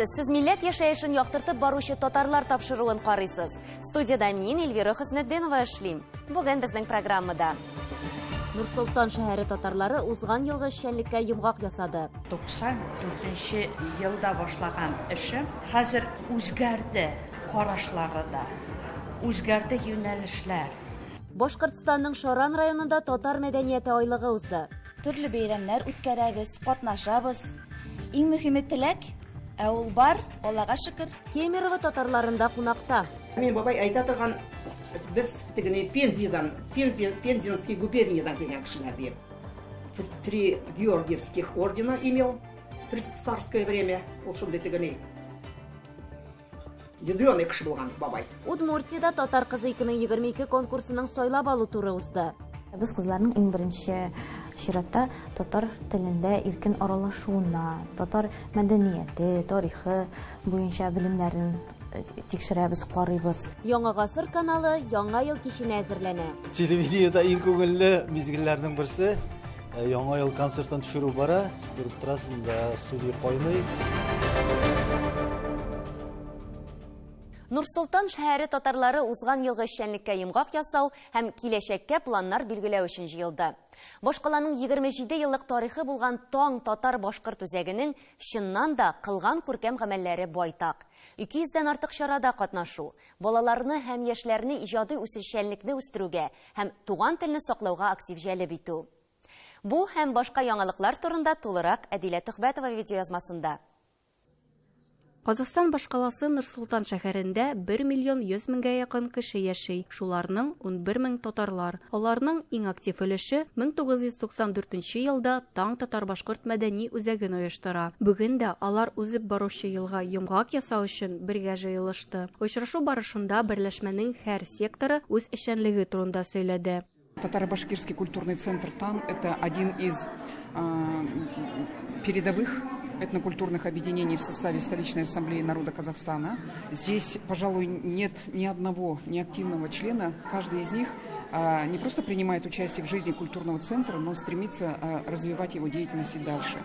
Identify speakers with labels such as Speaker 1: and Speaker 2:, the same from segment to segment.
Speaker 1: Исәнмесез, сез милләт яшәешен яктыртып баручы татарлар тапшыруын карыйсыз. Студиядә мин Эльвира Хөснетдинова эшлим. Бүген безнең программада Нурсолтан шәһәре татарлары узган елгы эшчәнлеккә йомгак ясады.
Speaker 2: 94 нче елда башлаган эшем хәзер үзгәрде, карашлары да, үзгәрде юнәлешләр.
Speaker 1: Башкортстанның Шаран районында татар мәдәнияте айлыгы узды.
Speaker 3: Төрле бәйрәмнәр үткәрәбез, катнашабыз. Иң мөһиме теләк, ә ул бар, Аллага шөкер.
Speaker 1: Кемерово татарларында кунакта.
Speaker 4: Мин бабай әйтә торган, без тегене Пензидан, Пензия, Пензенский губерниядән килгән кешеләр диеп. Три Георгиевских ордена имел при царское время. Ул шундый тегене ядреный кеше булган бабай.
Speaker 1: Удмуртиядә Татар кызы 2022 конкурсының сайлап алу туры узды.
Speaker 5: Без кызларның иң беренче чиратта татар телендә иркен аралашуына, татар мәдәнияте, тарихы буенча белемнәрен э, тикшерәбез, карыйбыз.
Speaker 1: Яңа гасыр каналы Яңа ел киченә әзерләнә.
Speaker 6: Телевидениедә иң күңелле мизгелләрнең берсе э, Яңа ел концертын төшерү бара. Күреп торасыз, монда студия кайный.
Speaker 1: Нур-Солтан шәһәре татарлары узган елгы эшчәнлеккә йомгак ясау һәм киләчәккә планнар билгеләү өчен җыелды. Башкаланың 27 еллык тарихы булган Таң татар-башкорт үзәгенең чыннан да кылган күркәм гамәлләре байтак. 200 дән артык чарада катнашу, балаларны һәм яшьләрне иҗади үсешчәнлекне үстерүгә һәм туган телне саклауга актив җәлеп итү. Бу һәм башка яңалыклар турында тулырак Әдилә Төхбәтова видеоязмасында.
Speaker 7: Казахстан башкаласы Нур-Солтан шәһәрендә 1 миллион 100 меңгә якын кеше яши, шуларның 11 мең татарлар. Аларның иң актив өлеше 1994 нче елда Таң татар-башкорт мәдәни үзәген оештыра. Бүген дә алар узып баручы елга йомгак ясау өчен бергә җыелышты. Очрашу барышында берләшмәнең һәр секторы үз эшчәнлеге турында сөйләде.
Speaker 8: Татаро-башкирский культурный центр ТАН – это один из передовых этнокультурных объединений в составе столичной ассамблеи народа Казахстана. Здесь, пожалуй, нет ни одного неактивного члена. Каждый из них не просто принимает участие в жизни культурного центра, но стремится развивать его деятельность и дальше.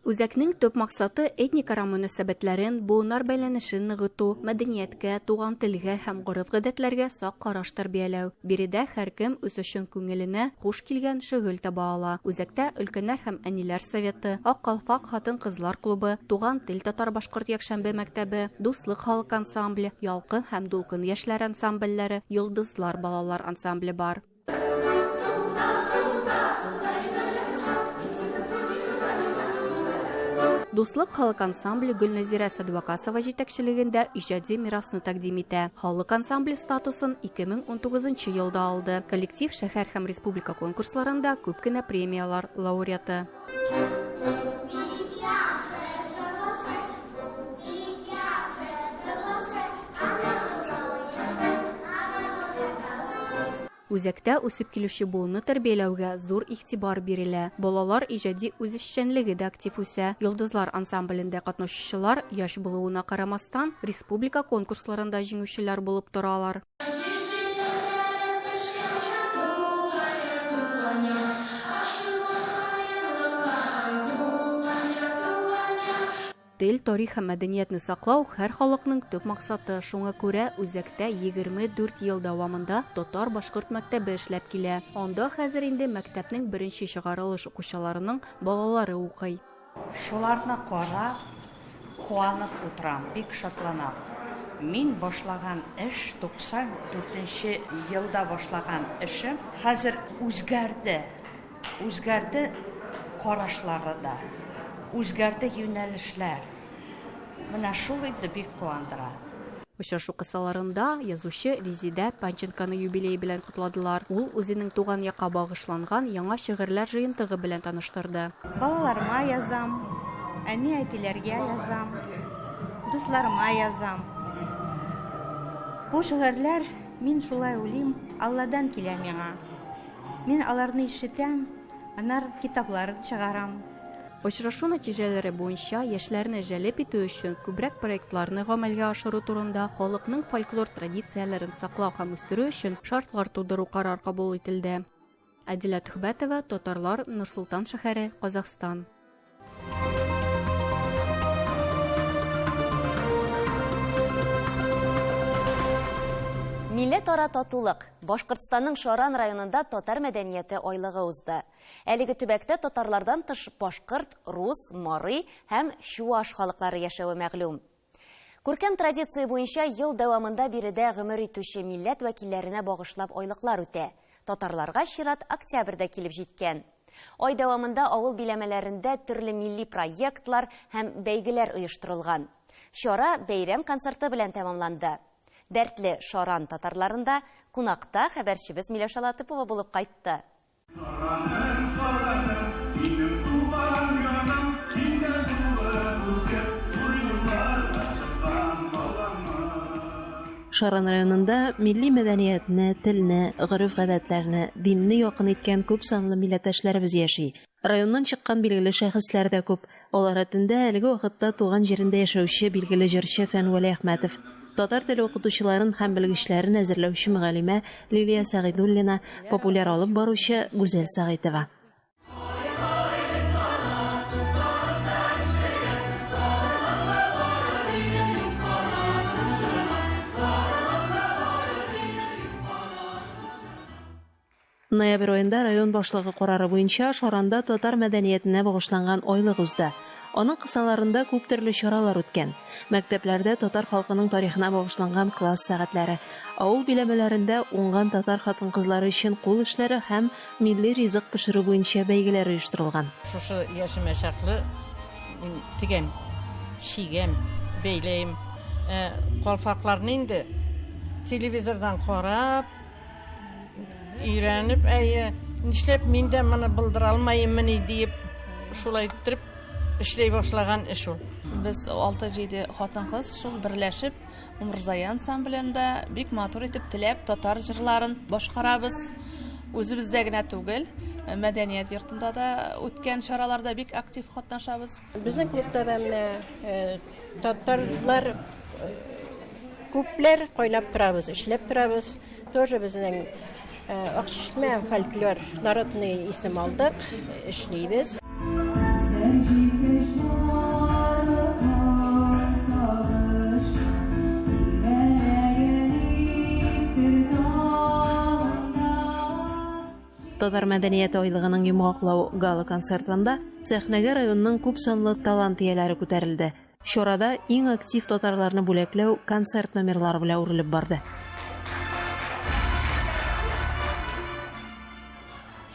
Speaker 7: Үзәкнең төп максаты, этникара мөнәсәбәтләрен, буыннар бәйләнешен ныгыту, мәдәнияткә, туган телгә һәм гореф-гадәтләргә сак караш тәрбияләү. Биредә һәркем үз өчен күңеленә хуш килгән шөгыль таба ала. Үзәктә өлкәннәр һәм әниләр советы, Ак калфак хатын-кызлар клубы, Туган тел татар-башкорт якшәмбе мәктәбе, Дуслык халык ансамбле, Ялкын һәм Дулкын яшьләр ансамбльләре, Йолдызлар балалар ансамбле бар. Дуслык халык ансамбле Гөлназирә Садвакасова җитәкчелегендә иҗади мирасны тәкъдим итә. Халык ансамбле статусын 2019 елда алды. Коллектив шәһәр һәм республика конкурсларында күп кенә премияләр лауреаты. Үзәктә үсеп килүче буынны тәрбияләүгә зур игътибар бирелә. Балалар иҗади үзешчәнлеге дә актив үсә. Йолдызлар ансамблендә катнашучылар, яшь булуына карамастан, республика конкурсларында җиңүчеләр булып торалар. Тел, тарих һәм мәдәниятне саклау, һәр халыкның төп максаты. Шуңа күрә үзәктә 24 ел дәвамында татар-башкорт мәктәбе эшләп килә. Анда хәзер инде мәктәпнең беренче чыгарылыш укучыларының балалары укый.
Speaker 2: Шуларны карап, куанып утырам, бик шатланам. Мин башлаган эш, 94 нче елда башлаган эшем хәзер үзгәрде. Үзгәрде карашлары да, үзгәрде юнәлешләр. Менә шул инде бик куандыра.
Speaker 7: Очрашу кысаларында язучы Резидә Панченконы юбилее белән котладылар. Ул үзенең туган якка багышланган яңа шигырьләр җыентыгы белән таныштырды.
Speaker 3: Балаларыма язам, әни-әтиләргә язам, дусларыма язам. Бу шигырьләр, мин шулай уйлыйм, Алладан килә миңа. Мин аларны ишетәм, аннары китапларын чыгарам.
Speaker 7: Очрашу нәтиҗәләре буенча яшьләрне җәлеп итү өчен күбрәк проектларны гамәлгә ашыру турында, халыкның фольклор традицияләрен саклау һәм үстерү өчен шартлар тудыру карар кабул ителде. Әдилә Төхбәтова, Татарлар, Нур-Солтан шәһәре, Казахстан.
Speaker 1: Милләтара татулык. Башкортстанның Шаран районында татар мәдәнияте айлыгы узды. Әлеге төбәктә татарлардан тыш башкорт, рус, мари һәм чуаш халыклары яшәве мәгълүм. Күркәм традиция буенча ел дәвамында биредә гомер итүче милләт вәкилләренә багышлап айлыклар үтә. Татарларга чират октябрьдә килеп җиткән. Ай дәвамында авыл биләмәләрендә төрле милли проектлар һәм бәйгеләр оештырылган. Чара бәйрәм концерты белән тәмамланды. Дәртле Шаран татарларында кунакта хәбәрчебез Миләүшә Латыпова булып кайтты.
Speaker 9: Шаран районында милли мәдәниятне, телне, гореф-гадәтләрне, динне якын иткән күп санлы милләттәшләребез яши. Районнан чыккан билгеле шәхесләр дә күп. Алар рәтендә әлеге вакытта туган җирендә яшәүче билгеле җырчы Фән Вәлиәхмәтов, татар теле укытучыларын һәм белгечләрен әзерләүче мөгаллимә Лилия Сәгыйдуллина, популяр алып баручы Гүзәл Сәгыйтова. Ноябрь аенда район башлыгы карары буенча Шаранда татар мәдәниятенә багышланган айлык узды. Аның кысаларында күп төрле чаралар үткән. Мәктәпләрдә татар халкының тарихына багышланган класс сәгатьләре, авыл биләмәләрендә уңган татар хатын-кызлары өчен кул эшләре һәм милли ризык пешерү буенча бәйгеләр оештырылган.
Speaker 10: Шушы яшемә чаклы мин тегәм, чигәм, бәйләем. Ә калфакларны инде телевизордан карап, Өйрәнеп, әйе, нишләп мин дә моны булдыра алмаеммыни диеп, шулай иттереп эшләй башлаган эш ул.
Speaker 11: Без 6-7 хатын-кыз шул берләшеп, Умырзая ансамблендә бик матур итеп теләп татар җырларын башкарабыз. Үзебездә генә түгел, мәдәният йортында да үткән чараларда бик актив катнашабыз.
Speaker 12: Безнең клубта да менә татарлар күпләр кайнап торабыз, эшләп торабыз. Тоже безнең Акчишмә фольклор народный исем алдык, эшлибез.
Speaker 9: Татар мәдәнияте айлыгының йомгаклау гала-концертында сәхнәгә районның күп санлы талант ияләре күтәрелде. Чарада иң актив татарларны бүләкләү концерт номерлары белән үрелеп барды.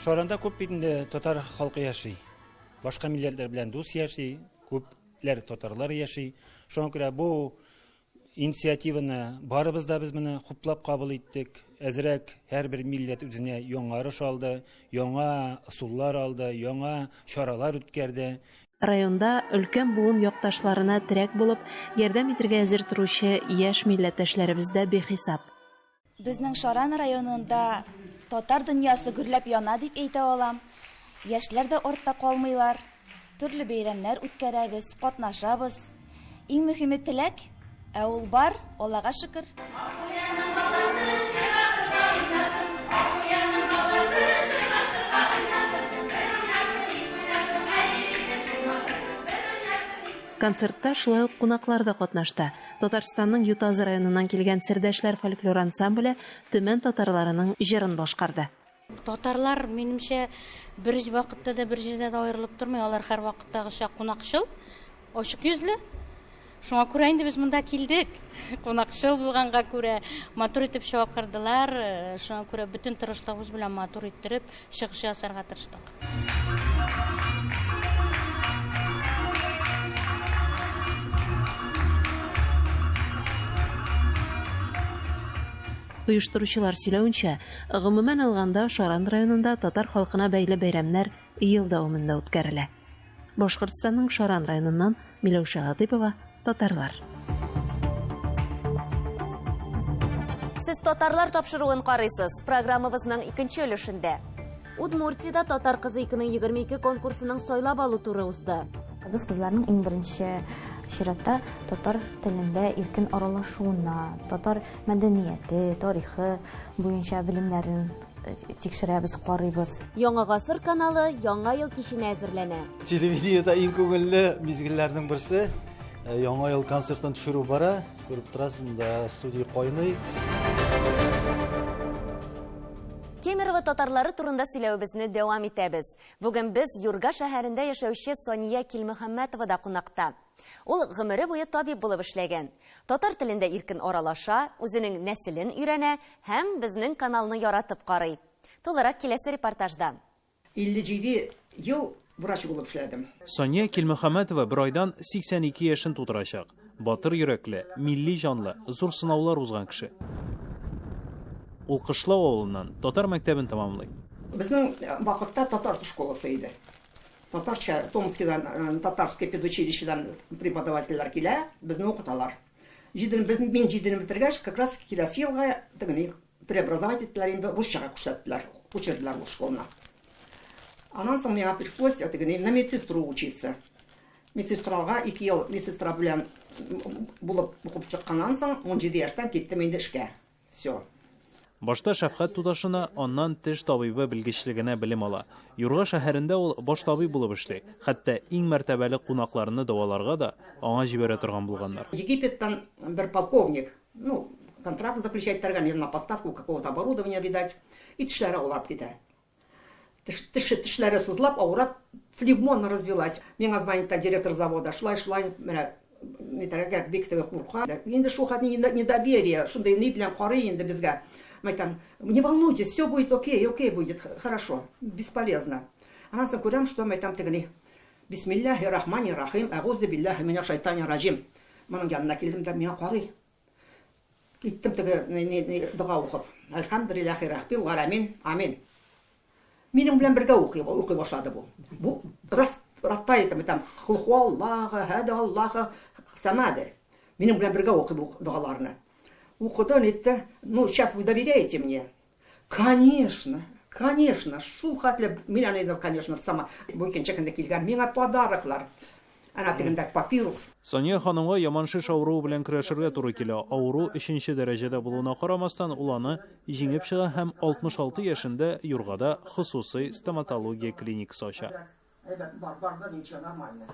Speaker 13: Шаранда күп бит инде татар халкы яши. Башка милләтләр белән дус яши, күпләр татарлар яши. Шуңа күрә бу инициативаны барыбыз да без моны хуплап кабул иттек. Әзрәк һәрбер милләт үзенә яңарыш алды, яңа ысуллар алды, яңа чаралар үткәрде.
Speaker 9: Районда өлкән буын якташларына терәк булып, ярдәм итергә әзер торучы яшь милләттәшләребез дә бихисап.
Speaker 3: Безнең Шаран районында татар дөньясы гөрләп яна дип әйтә алам. Яшьләр дә артта калмыйлар. Төрле бәйрәмнәр үткәрәбез, катнашабыз. Иң мөһиме теләк, ә ул бар, Аллага шөкер.
Speaker 9: Концертта шулай ук кунаклар да катнашты. Татарстанның Ютазы районыннан килгән Сердәшләр фольклор ансамбле Төмән татарларының җырын башкарды.
Speaker 14: Татарлар, минемчә, бер вакытта да бер җирдә дә аерылып тормый. Алар һәрвакыттагыча кунакчыл, ачык йөзле. Шуңа күрә инде без монда килдек. Кунакчыл булганга күрә матур итеп чакырдылар. Шуңа күрә бөтен тырышлыгыбыз белән матур иттереп чыгыш ясарга тырыштык.
Speaker 9: Оештыручылар сөйләвенчә, гомумән алганда, Шаран районында татар халкына бәйле бәйрәмнәр ел дәвамында үткәрелә. Башкортстанның Шаран районыннан Миләүшә Латыйпова, Татарлар.
Speaker 1: Сез Татарлар тапшыруын карыйсыз. Программабызның икенче өлешендә. Удмуртиядә Татар кызы 2022 конкурсының сайлап алу туры узды.
Speaker 5: Без кызларның иң беренче чиратта татар телендә иркен аралашуына, татар мәдәнияте, тарихы буенча белемнәрен тикшерәбез, карыйбыз.
Speaker 1: Яңа гасыр каналы Яңа ел киченә әзерләнә.
Speaker 6: Телевидениедә иң күңелле мизгелләрнең берсе Яңа ел концертын төшерү бара. Күреп торасыз, монда студия кайный.
Speaker 1: Кемерово татарлары турында сөйләвебезне дәвам итәбез. Бүген без Юрга шәһәрендә яшәүче Сания Килмөхәммәтовада кунакта. Ул гомере буе табиб булып эшләгән. Татар телендә иркен аралаша, үзенең нәселен өйрәнә һәм безнең каналны яратып карый. Тулырак киләсе репортажда.
Speaker 4: 57 ел врач булып эшләдем.
Speaker 15: Сания Килмөхәммәтова бер айдан 82 яшен тутырачак. Батыр йөрәкле, милли җанлы, зур сынаулар узган кеше. Ул Кышлау авылыннан, татар мәктәбен тәмамлый.
Speaker 4: Безнең вакытта татар школасы иде. Татарча Томскидан, татарский педучилищедан преподавательләр килә, безне укыталар. Җидене, без, мин җидене бетергәч, как раз киләсе елга тегене преобразовать иттеләр инде, русчага күчерделәр, күчерделәр ул школаны. Аннан соң миңа пришлось тегене на медсестру учиться. Медсестрага 2 ел медсестра белән булып укып чыкканнан соң, 17 яшьтән киттем инде эшкә. Все.
Speaker 15: Башта шәфкать туташына, аннан теш табибы белгечлегенә белем ала. Юрга шәһәрендә ул баш табиб булып эшли. Хәтта иң мәртәбәле кунакларны дәваларга да аңа җибәрә торган булганнар.
Speaker 4: Египеттан бер полковник, ну, контракт заключать итәргә, на поставку какого-то оборудования, видать, и тешләре авырап китә. Теше, тешләре сызлап, авырап, флегмона развелась. Миңа звонит та директор завода, шулай, шулай, менә нитәргә бик теге курка. Инде шул хәтле недоверие, шундый ни белән карый инде безгә. Мин әйтәм, не волнуйтесь, все будет окей, окей будет, хорошо, бесполезно. Аннан соң күрәм, что мин әйтәм тегене, Бисмиллахи рахмани рахим, әгузу биллахи минә шайтани раҗим. Моның янына килдем дә миңа карый. Киттем теге дога укып. Әлхәмдүлилләхи раббил галәмин. Амин. Минем белән бергә укый, укый башлады бу. Бу рас раттает там хулху Аллаһы, һәдә Аллаһы, самады. Минем белән бергә укый бу догаларны. Укыды, нитте. Ну, сейчас вы доверяете мне? Конечно, конечно, шул хәтле мин аны инде, конечно, сама бу икенче көндә килгән миңа подароклар. Әнә тегендә папирус.
Speaker 15: Сания ханымга яман шеш авыруы белән көрәшергә туры килә. Авыру өченче дәрәҗәдә булуына карамастан, ул аны җиңеп чыга һәм 66 яшендә Юргада хосусый стоматология клиникасы ача.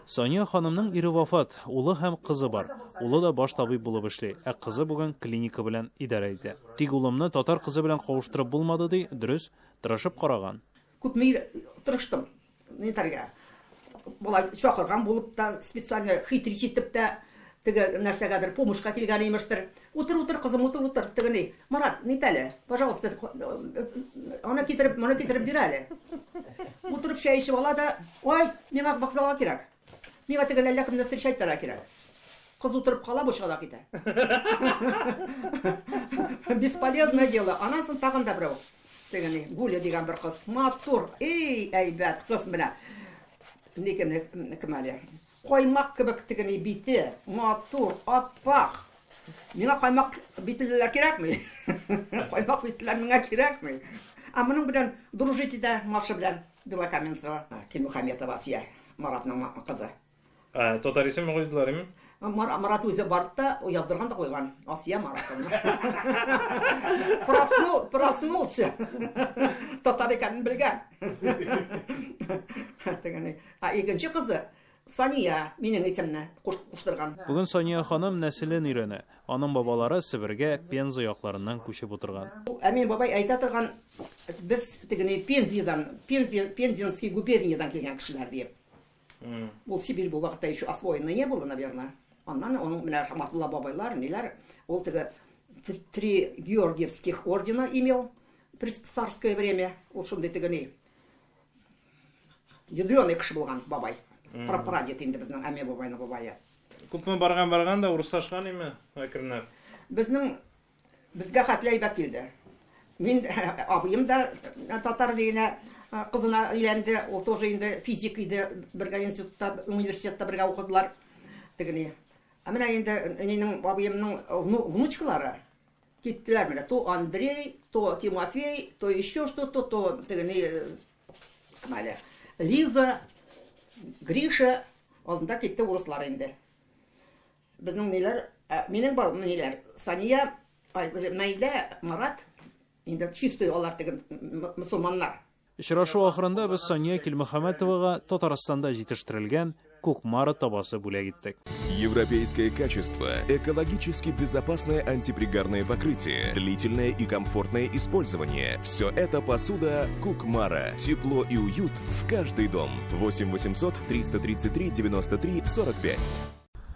Speaker 15: Сания ханымның ире вафат, улы һәм кызы бар. Улы да баш табиб булып эшли, ә кызы бүген клиника белән идарә итә. Тик улымны татар кызы белән кавыштырып булмады, ди, дөрес, тырышып караган.
Speaker 4: Күпме тырыштым нитәргә. Болай чакырган булып та, специально хитрить итеп тә, теге нәрсәгәдер помощька килгән имештер. Утыр, утыр, кызым, утыр, утыр, теге ни. Марат, нит әле, пожалуйста, аны китереп, моны китереп бир әле. Утырып чәй эчеп ала да, ой, миңа вокзалга кирәк. Миңа теге әллә кемне встречать итәргә кирәк. Кыз утырып кала, бу чыга да китә. Бесполезное дело. Аннан соң тагын да берәү. Теге ни, Гуля дигән бер кыз. Матур, эй, әйбәт кыз менә. Ни кем, кем әле? Каймак кебек теге ни бите, матур, аппак. Миңа каймак битлеләр кирәкми. Каймак битлеләр миңа кирәкми. Ә моның белән дружить итә Маша белән Белокаменцева, Килмөхәммәтова Асия, Маратның кызы.
Speaker 15: Ә, татар исеме куйдылар, име?
Speaker 4: Марат үзе барды да яздырган да куйган. Асия Маратовна. Проснул, проснулся. Татар икәнен белгән. Тегене. Ә икенче кызы Сания минем исемне куштырган.
Speaker 15: Бүген Сания ханым нәселен өйрәнә. Аның бабалары Себергә Пенза якларыннан күчеп утырган.
Speaker 4: Әмин бабай әйтә торган, без тегене Пензиядән, Пензия, Пензенский губерниядән килгән кешеләр диеп. Ул Сибирь бу вакытта еще освоено не было, наверное. Аннан аның менә Рахматулла бабайлар, ниләр, ул теге три Георгиевских ордена имел при царское время. Ул шундый теге ни, ядреный кеше булган бабай. Прапрадед инде безнең Әмир бабайның бабае.
Speaker 15: Күпме барган барган да урыслашкан име әкренләп?
Speaker 4: Безнең безгә хәтле әйбәт килде. Мин абыем да татар дигенә кызына өйләнде, ул тоже инде физик иде, бергә институтта, университетта бергә укыдылар. Тегене. Ә менә инде әнинең абыемның внучкалары киттеләр менә. То Андрей, то Тимофей, то еще что-то, то тегене кем әле? Лиза, Гриша, алдында китте урыслар инде. Безнең ниләр, минем бар ниләр, Сания, Наилә, Марат, инде чистый алар теге мөселманнар.
Speaker 15: Очрашу ахырында без Сания Килмөхәммәтовага Татарстанда җитештерелгән Кукмара табасы бүләк иттек.
Speaker 16: Европейское качество, экологически безопасное антипригарное покрытие, длительное и комфортное использование. Все это посуда Кукмара. Тепло и уют в каждый дом. 8 800 333 93 45.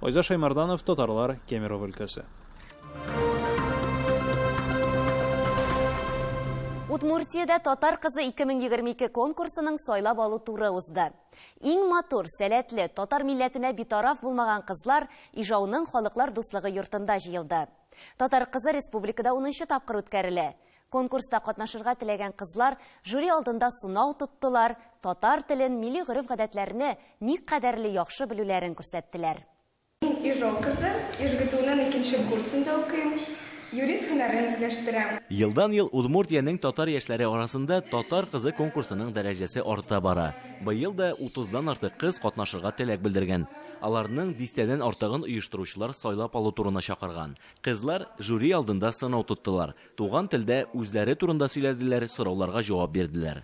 Speaker 15: Айза Шаймарданов, Татарлар, Кемерово өлкәсе.
Speaker 1: Удмуртиядә Татар кызы 2022 конкурсының сайлап алу туры узды. Иң матур, сәләтле, татар милләтенә битараф булмаган кызлар Ижауның Халыклар дуслыгы йортында җыелды. Татар кызы республикада унынчы тапкыр үткәрелә. Конкурста катнашырга теләгән кызлар жюри алдында сынау тоттылар, татар телен, милли гореф-гадәтләрне никадәрле яхшы белүләрен күрсәттеләр.
Speaker 17: Мин Ижау кызы, ИжГТУның икенче курсында укыйм, юрист һөнәрен үзләштерәм.
Speaker 18: Елдан-ел Удмуртиянең татар яшьләре арасында Татар кызы конкурсының дәрәҗәсе арта бара. Быел да утыздан артык кыз катнашырга теләк белдергән. Аларның дистәдән артыгын оештыручылар сайлап алу турына чакырган. Кызлар жюри алдында сынау тоттылар. Туган телдә үзләре турында сөйләделәр, сорауларга җавап бирделәр.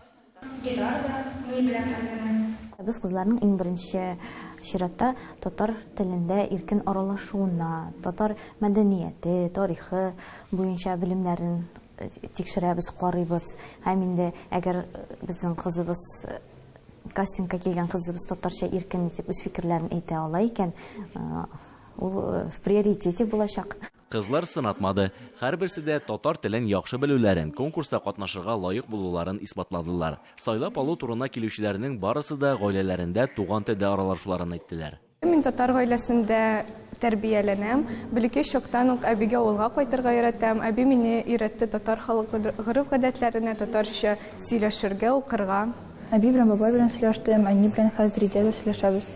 Speaker 17: Гитарада ни белән әзерләнә?
Speaker 5: Без кызларның иң беренче чиратта татар телендә иркен аралашуына, татар мәдәнияте, тарихы буенча белемнәрен тикшерәбез, карыйбыз. Һәм инде әгәр безнең кызыбыз, кастингка килгән кызыбыз татарча иркен итеп үз фикерләрен әйтә ала икән, ул в приоритете булачак.
Speaker 18: Кызлар сынатмады. Һәрберсе дә татар телен яхшы белүләрен, конкурста катнашырга лаек булуларын исбатладылар. Сайлап алу турына килүчеләрнең барысы да гаиләләрендә туган телдә аралашуларын әйттеләр.
Speaker 17: Мин татар гаиләсендә тәрбияләнәм. Бәләкәй чактан ук әбигә авылга кайтырга яратам. Әби мине өйрәтте татар халык гореф-гадәтләренә, татарча сөйләшергә, укырга.
Speaker 19: Әби белән бабай белән сөйләштем, әни белән хәзер өйдә дә сөйләшәбез.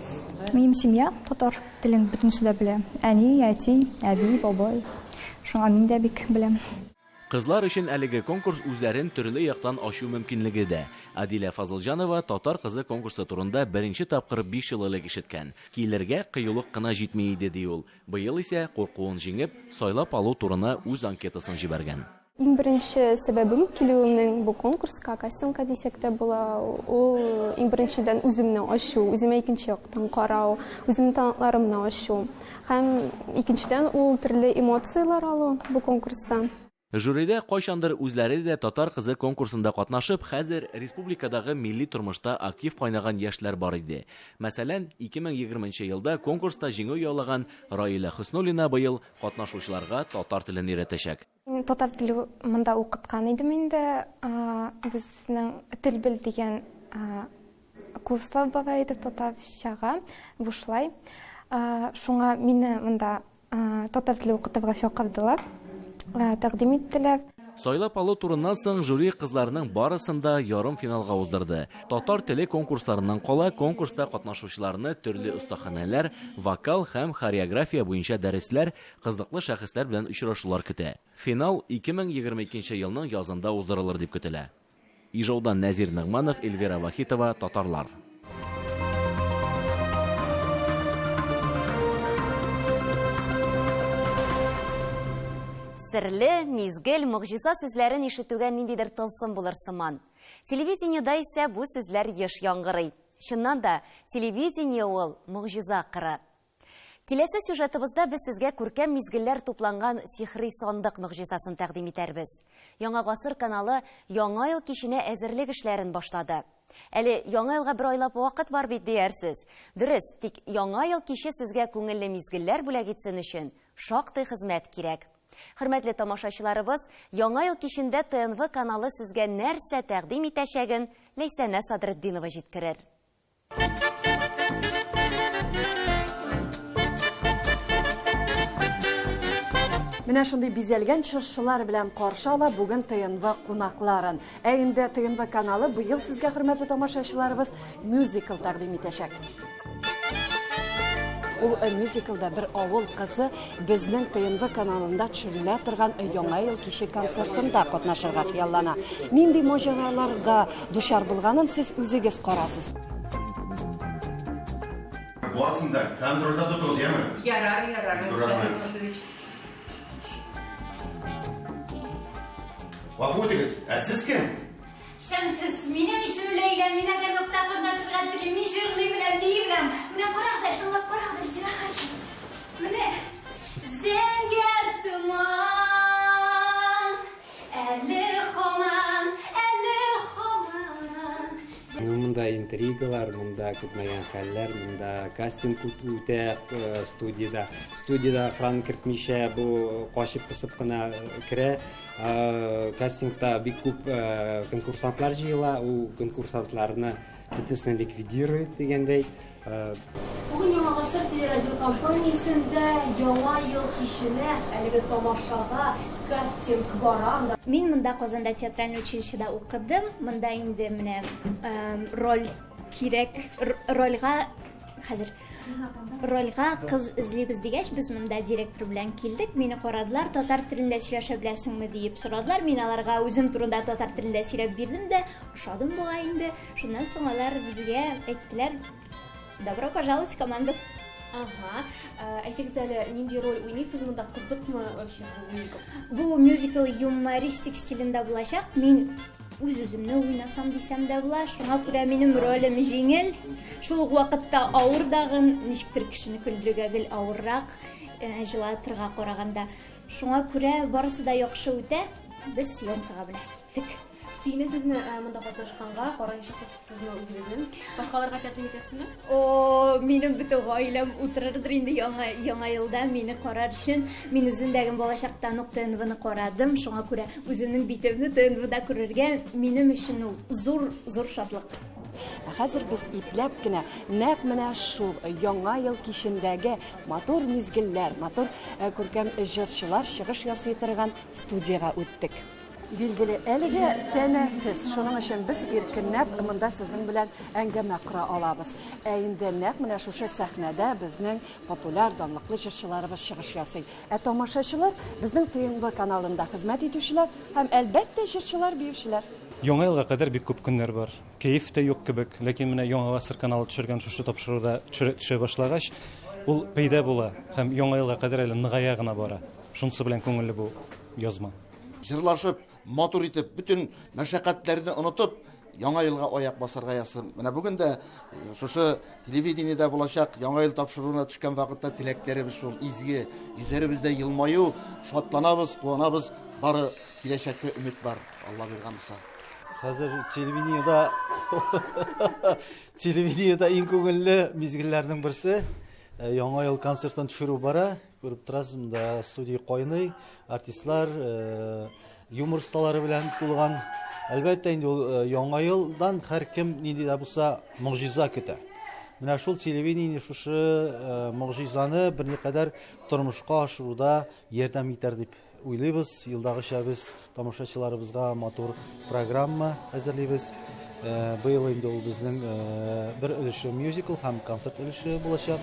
Speaker 19: Минем семья татар телен бөтенесе дә белә. Әни, әти, әби, бабай. Шуңа мин дә бик беләм.
Speaker 18: Кызлар өчен әлеге конкурс үзләрен төрле яктан ачу мөмкинлеге дә. Адилә Фазылҗанова Татар кызы конкурсы турында беренче тапкыр 5 ел элек ишеткән. Килергә кыюлык кына җитми иде, ди ул. Быел исә, куркуын җиңеп, сайлап алу турына үз анкетасын җибәргән.
Speaker 17: Иң беренче сәбәбем килүемнең бу конкурска, кастингка дисәк тә була, ул иң беренчедән үземне ачу, үземә икенче яктан карау, үземнең талантларымны ачу. Һәм икенчедән ул төрле эмоцияләр алу бу конкурстан.
Speaker 18: Жюрида кайчандыр үзләре дә Татар кызы конкурсында катнашып, хәзер республикадагы милли тормышта актив кайнаган яшьләр бар иде. Мәсәлән, 2020 елда конкурста җиңү яулаган Раилә Хөснуллина быел катнашучыларга татар телен өйрәтәчәк.
Speaker 17: Мин татар теле монда укыткан идем инде. Безнең Тел бел дигән курслар бара иде татарчага, бушлай. Шуңа мине монда татар теле укытырга чакырдылар, тәкъдим иттеләр.
Speaker 18: Сайлап алу турыннан соң жюри кызларның барысын да ярымфиналга уздырды. Татар теле конкурсларыннан кала конкурста катнашучыларны төрле остаханәләр, вокал һәм хореография буенча дәресләр, кызыклы шәхесләр белән очрашулар көтә. Финал 2022 елның язында уздырылыр дип көтелә. Ижаудан Нәзир Ногманов, Эльвира Вахитова, Татарлар.
Speaker 1: Серле, мизгел, могҗиза сүзләрен ишетүгә ниндидер тылсым булыр сыман. Телевидениедә исә бу сүзләр еш яңгырый. Чыннан да, телевидение ул могҗиза кыры. Киләсе сюжетыбызда без сезгә күркәм мизгелләр тупланган сихри сандык могҗизасын тәкъдим итәрбез. Яңа гасыр каналы Яңа ел киченә әзерлек эшләрен башлады. Әле Яңа елга бер айлап вакыт бар бит диярсез. Дөрес, тик Яңа ел киче сезгә күңелле мизгелләр бүләк итсен өчен шактый хезмәт кирәк. Хөрмәтле тамашачыларыбыз, Яңа ел кичендә ТНВ каналы сезгә нәрсә тәкъдим итәчәген Ләйсәнә Садретдинова җиткерер.
Speaker 20: Менә шундый бизәлгән чыршылар белән каршы ала бүген ТНВ кунакларын. Ә инде ТНВ каналы быел сезгә, хөрмәтле тамашачыларыбыз, мюзикл тәкъдим итәчәк. Ул мюзиклда бер авыл кызы безнең ТНВ каналында төшерелә торган Яңа ел киче концертында катнашырга хыяллана. Нинди маҗараларга дучар булганын сез үзегез карасыз.
Speaker 21: Барысын да контрольдә тотыгыз, яме?
Speaker 22: Ярар, ярар, Рушат Юнусович.
Speaker 21: Гафу итегез, ә сез кем?
Speaker 23: Исәнмесез, минем исемем Ләйлә, мин Огонёкта катнашырга телим, мин җырлый беләм, бии беләм. Менә карагыз,
Speaker 2: интригалар, монда көтмәгән хәлләр, монда кастинг үтә э, студиядә. Студиядә охрана кертмичә, бу качып-посып кына керә. Э, кастингта бик күп э, конкурсантлар җыела, ул конкурсантларны бөтенесен ликвидирует дигәндәй.
Speaker 7: Бүген Яңа гасыр телерадиокомпаниясендә Яңа ел киченә, әлеге тамашага кастинг бара.
Speaker 8: Мин монда Казанда театральный училищеда укыдым. Монда инде менә роль кирәк, рольгә хәзер рольгә кыз эзлибез дигәч, без монда директор белән килдек. Мине карадылар, татар телендә сөйләшә беләсеңме диеп сорадылар. Мин аларга үзем турында татар телендә сөйләп бирдем дә, ошадым бугай инде. Шуннан соң алар безгә әйттеләр, добро пожаловать в команду.
Speaker 7: Ага. Э, әйтегез әле, нинди роль уйныйсыз монда? Кызыкмы вообще бу мюзикл?
Speaker 8: Бу мюзикл юмористик стилендә булачак. Мин үз-үземне уйнасам дисәм дә була. Шуңа күрә минем ролем җиңел. Шул ук вакытта авыр дагын, ничектер кешене көлдерергә гел авыррак, э, җылатырга караганда. Шуңа күрә барысы да яхшы үтә. Без съемкага белән киттек.
Speaker 7: Сөенәсезме э, монда катнашканга? Караенчы сезне үзегезнең. Башкаларга тәкъдим итәсезме?
Speaker 8: О, минем бөтен гаиләм утырырдыр инде яңа яңа елда мине карар өчен. Мин үзем дә балачактан ук ТНВны карадым, шуңа күрә үземнең битемне ТНВда күрергә минем өчен ул зур зур шатлык.
Speaker 20: Ә хәзер без ипләп кенә нәкъ менә шул Яңа ел кичендәге матур мизгелләр, матур э, күркәм җырчылар чыгыш ясый торган студиягә үттек. Билгеле, әлегә тәнәфес, шуның өчен без иркенләп монда сезнең белән әңгәмә кора алабыз. Ә инде нәкъ менә шушы сәхнәдә безнең популяр, данлыклы җырчыларыбыз чыгыш ясый. Ә тамашачылар, безнең ТНВ каналында хезмәт итүчеләр һәм, әлбәттә, җырчылар, биючеләр.
Speaker 23: Яңа елга кадәр бик күп көннәр бар. Кәеф тә юк кебек, ләкин менә Яңа гасыр каналы төшергән шушы тапшыруда төшә башлагач, ул пәйда була һәм Яңа елга кадәр әле ныгая гына бара. Шунысы белән күңелле бу язма.
Speaker 24: Җырлашып, матур итеп, бөтен мәшәкатьләрне онытып, Яңа елга аяк басарга язсын. Менә бүген дә э, шушы телевидениедә булачак Яңа ел тапшыруына төшкән вакытта теләкләребез шул изге, йөзләребездә елмаю, шатланабыз, куанабыз, бары киләчәккә өмет бар, Алла биргән булса.
Speaker 6: Хәзер телевидениедә телевидениедә иң күңелле мизгелләрнең берсе э, Яңа ел концертын төшерү бара. Күреп торасыз, монда студия кайный, артистлар э, юмор осталары белән тулган. Әлбәттә, инде ул э, яңа елдан һәркем нинди дә булса могҗиза көтә. Менә шул телевидение шушы э, могҗизаны берникадәр тормышка ашыруда ярдәм итәр дип уйлыйбыз. Елдагыча без тамашачыларыбызга матур программа әзерлибез. Э, быел инде ул безнең э, бер өлеше мюзикл һәм концерт өлеше булачак.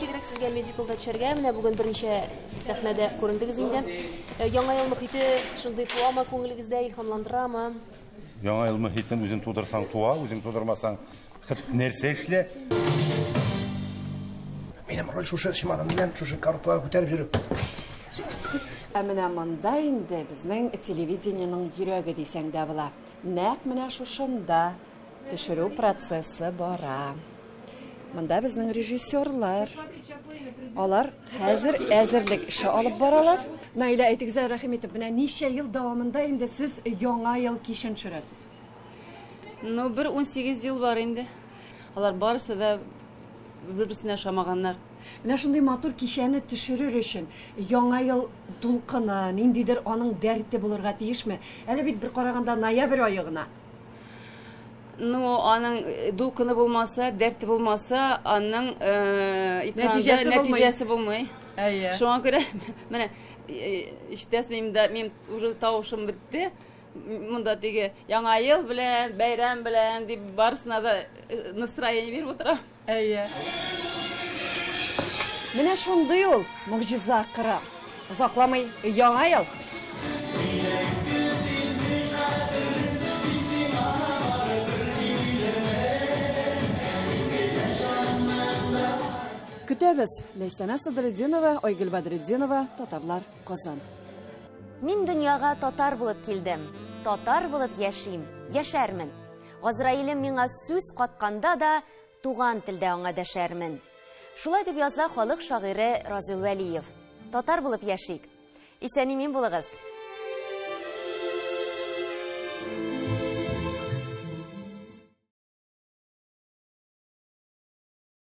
Speaker 7: Ничегрәк сезгә мюзиклда төшәргә? Менә бүген берничә Сәхнәдә күрендегез инде. Э, Яңа ел мохите шундый туамы күңелегездә, илһамландырамы?
Speaker 21: Яңа ел мохитен үзең тудырсаң туа, үзең тудырмасаң хет нәрсә эшлә.
Speaker 25: Минем роль шушы чемодан белән шушы коробкага күтәреп йөрү.
Speaker 20: Ә менә монда инде безнең телевидениенең йөрәге дисәң дә була. Нәкъ менә шушында Төшерү процессы бара. Монда безнең режиссерлар. Алар хәзер әзерлек эше алып баралар. Наилә, әйтегез әле, рәхим итеп, менә ничә ел дәвамында инде сез Яңа ел кичен төшерәсез?
Speaker 11: Ну, бер 18 ел бар инде. Алар барысы да бер-берсенә ошамаганнар.
Speaker 20: Менә шундый матур кичәне төшерер өчен Яңа ел дулкыны, ниндидер аның дәрте булырга тиешме? Әле бит бер караганда ноябрь ае гына.
Speaker 11: Ну, аның э, дулкыны булмаса, дәрте булмаса, аның э, экранда
Speaker 20: Нәтиҗәсе булмый.
Speaker 11: нәтиҗәсе булмый.
Speaker 20: Әйе.
Speaker 11: Шуңа күрә менә э, ишетәсез, минем дә минем уже тавышым бетте. Монда теге Яңа ел белән, бәйрәм белән дип барысына да э, настроение биреп утырам.
Speaker 20: Әйе. Менә шундый ул могҗиза кыры. Озакламый Яңа ел. Көтәбез. Ләйсәнә Садретдинова, Айгөл Бәдретдинова, Татарлар, Казан.
Speaker 1: Мин дөньяга татар булып килдем, татар булып яшим, яшәрмен. Газраилем миңа сүз катканда да, туган телдә аңа дәшәрмен. Шулай дип яза халык шагыйре Разил Вәлиев. Татар булып яшик. Исән-имин булыгыз!